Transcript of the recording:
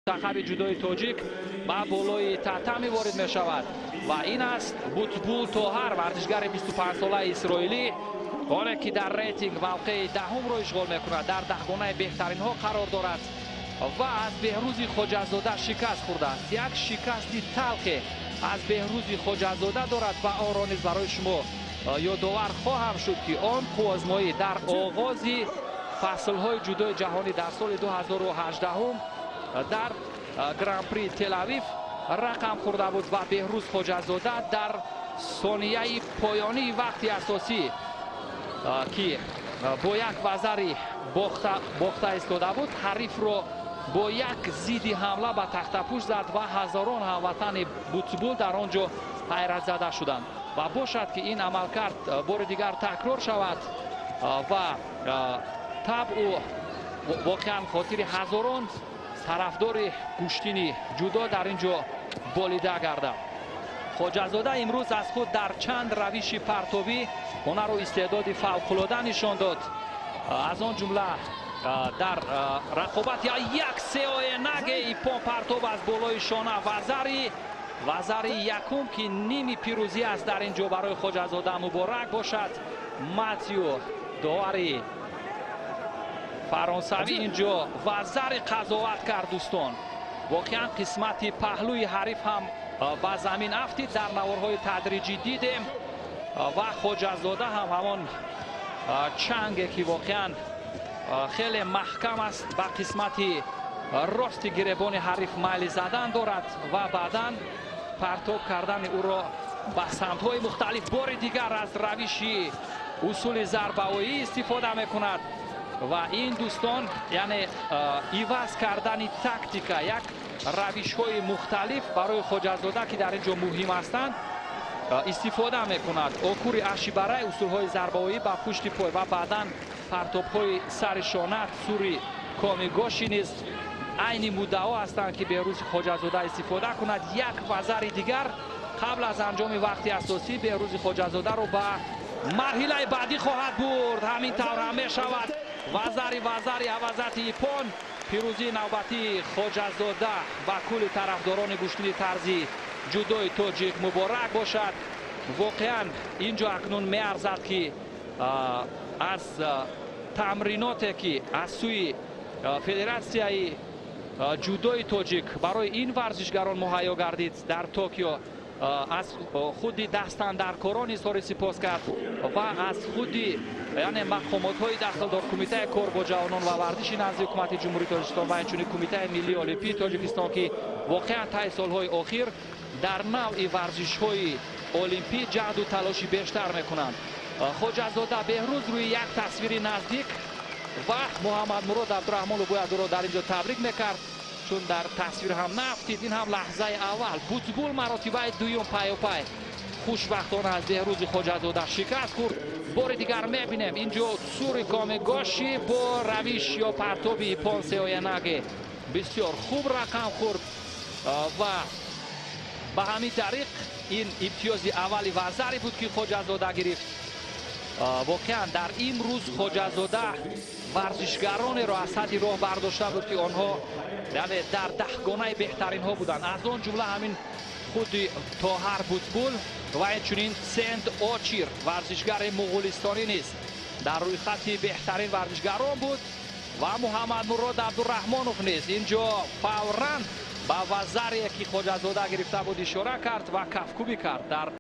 Мунтахаби ҷудои тоҷик ба болои татами ворид мешавад ва ин аст Бутбул Тоҳар, варзишгари 25-солаи исроилӣ, оне ки дар рейтинг мавқеи 10-умро ишғол мекунад, дар 10гонаи беҳтаринҳо қарор дорад ва аз Беҳрӯзи Хоҷазода шикаст хӯрдааст. Як шикасти талхе аз Беҳрӯзи Хоҷазода дорад ва онро низ барои шумо ёдовар хоҳам шуд, ки он қуввозмоӣ дар оғози фаслҳои ҷудои ҷаҳонӣ дар соли 2018 дар Гран-при Телавив рақам хӯрда буд ва Беҳрӯз Хоҷазода дар сонияи поёнии вақти асосӣ, ки бо як вазари бохта истода буд, ҳарифро бо як зидди ҳамла ба тахтапӯш зад ва ҳазорон ҳамватани Бутбул дар он ҷо ҳайратзада шуданд. Ва бошад, ки ин амалкард бори дигар такрор шавад ва табъу воқеан хотири ҳазорон тарафдори гӯштини ҷудо дар ин ҷо болида гардад. Хоҷазода имрӯз аз худ дар чанд равиши партобӣ ҳунару истеъдоди фавқулода нишон дод, аз он ҷумла дар рақобати як сеоенаге иппон, партоб аз болои шона, вазари якум, ки ними пирӯзӣ аст дар ин ҷо барои Хоҷазода. Муборак бошад! Матю, довари фаронсавӣ, ин ҷо вазари қазоват кард. Дӯстон, воқеан қисмати паҳлӯи ҳариф ҳам ба замин афтид, дар наворҳои тадриҷӣ дидем. Ва Хоҷазода ҳам ҳамон чанге, ки воқеан хеле маҳкам аст, ба қисмати рости гиребони ҳариф майли задан дорад ва баъдан партоб кардани ӯро ба самтҳои мухталиф. Бори дигар аз равиши усули зарбаоӣ истифода мекунад ва ин, дӯстон, яъне иваз кардани тактика, як равишҳои мухталиф барои Хоҷазода, ки дар ин ҷо муҳим ҳастанд, истифода мекунад. Окури ашибарай, усулҳои зарбаоӣ ба пушти пой ва баъдан партобҳои сари шона, сури комигоши низ айни муддао ҳастанд, ки Беҳрӯзи Хоҷазода истифода кунад. Як вазари дигар қабл аз анҷоми вақти асосӣ Беҳрӯзи Хоҷазодаро ба марҳилаи баъдӣ хоҳад бурд. Ҳамин тавр ҳам мешавад: вазари, вазари, авазати иппон. Пирӯзии навбатии Хоҷазода ба кулли тарафдорони гӯштини тарзи ҷудои тоҷик муборак бошад! Воқеан, ин ҷо акнун меарзад, ки аз тамриноте, ки аз сӯи Федератсияи ҷудои тоҷик барои ин варзишгарон муҳайё гардид дар Токио, аз худи дастандаркорон изҳори сипос кард ва аз худи, яъне, мақомотҳои дахлдор, Кумитаи кор бо ҷавонон ва варзиши назди Ҳукумати Ҷумҳурии Тоҷикистон ва инчунин Кумитаи миллии олимпии Тоҷикистон, ки воқеан таи солҳои охир дар навъи варзишҳои олимпӣ ҷаҳду талоши бештар мекунанд. Хоҷазода Беҳрӯз рӯи як тасвири наздик ва Муҳаммадмурод Абдураҳмонов бояд ӯро дар ин ҷо табрик мекард, чун дар тасвир ҳам наафтид. Ин ҳам лаҳзаи аввал. Бутбул маротибаи дуюм пайопай хушбахтона аз Беҳрӯзи Хоҷазода шикаст хӯрд. Бори дигар мебинем, ин ҷо сури комигоши бо равиш ё партоби иппон сеоянаге бисёр хуб рақам хӯрд ва ба ҳамин тариқ ин имтиёзи аввали вазаре буд, ки Хоҷазода гирифт. Воқеан, дар имрӯз Хоҷазода варзишгаронеро аз сатҳи роҳ бардошта буд, ки онҳо, яъне, дар 10гонаи беҳтаринҳо буданд, аз он ҷумла ҳамин худи Тоҳар Бутбул ва инчунин Сенд Очир, варзишгари муғулистонӣ, низ дар рӯйхати беҳтарин варзишгарон буд. Ва Муҳаммадмурод Абдураҳмонов низ ин ҷо фавран ба вазаре, ки Хоҷазода гирифта буд, ишора кард ва кафкӯбӣ кард дар